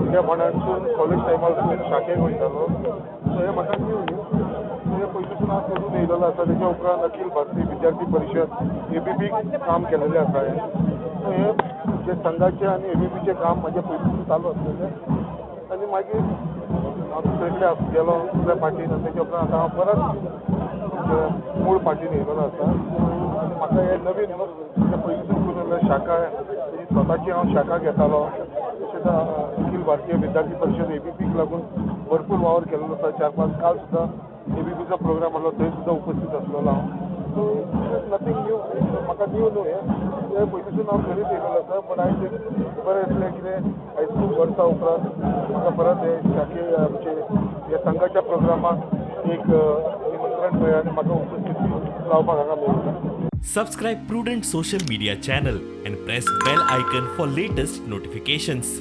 भुरगेपणासून, college टायमारसून शाखेक वयतालो. So हें म्हाका न्यू न्हू. सो हें पयलींसून हांव करून येयलेलो आसा. तेच्या उपरांत अखिल भारतीय विद्यार्थी परिशद, एबीपीक काम केलेलें आसा हांवें. सो हें जे संघाचें आनी एबीपीचें काम म्हाजें पयलींसून चालू आसलेलें आनी मागीर हांव दुसरे कडेन गेलो, दुसऱ्या पार्टीन, आनी तेच्या उपरांत आतां हांव परत आमच्या मूळ पार्टीन येयलेलो आसा. आनी म्हाका हें नवीन न्हू. पयलींसून करून शाखा, तेजी स्वताची हांव शाखा घेतालो. तशेंच अखिल भारतीय विद्यार्थी परिशद, एबीपीक लागून भरपूर वावर केलेलो आसा. चार पांच, काल सुद्दां एबीपीचो प्रोग्राम आसलो, थंय सुद्दां उपस्थित आसलेलो हांव. सो नथींग न्यू, म्हाका न्यू न्हू हें. हें पयलींसून हांव करीत येयलेलो आसा. बट आयज बरें दिसलें, कितें आयज खूब वर्सां उपरांत म्हाका परत हे शाखे, आमचे ह्या संघाच्या प्रोग्रामाक एक निमंत्रण मेळ्ळें आनी म्हाका उपस्थिती लावपाक हांगा मेळ्ळी. Subscribe Prudent Social Media channel and press bell icon for latest notifications.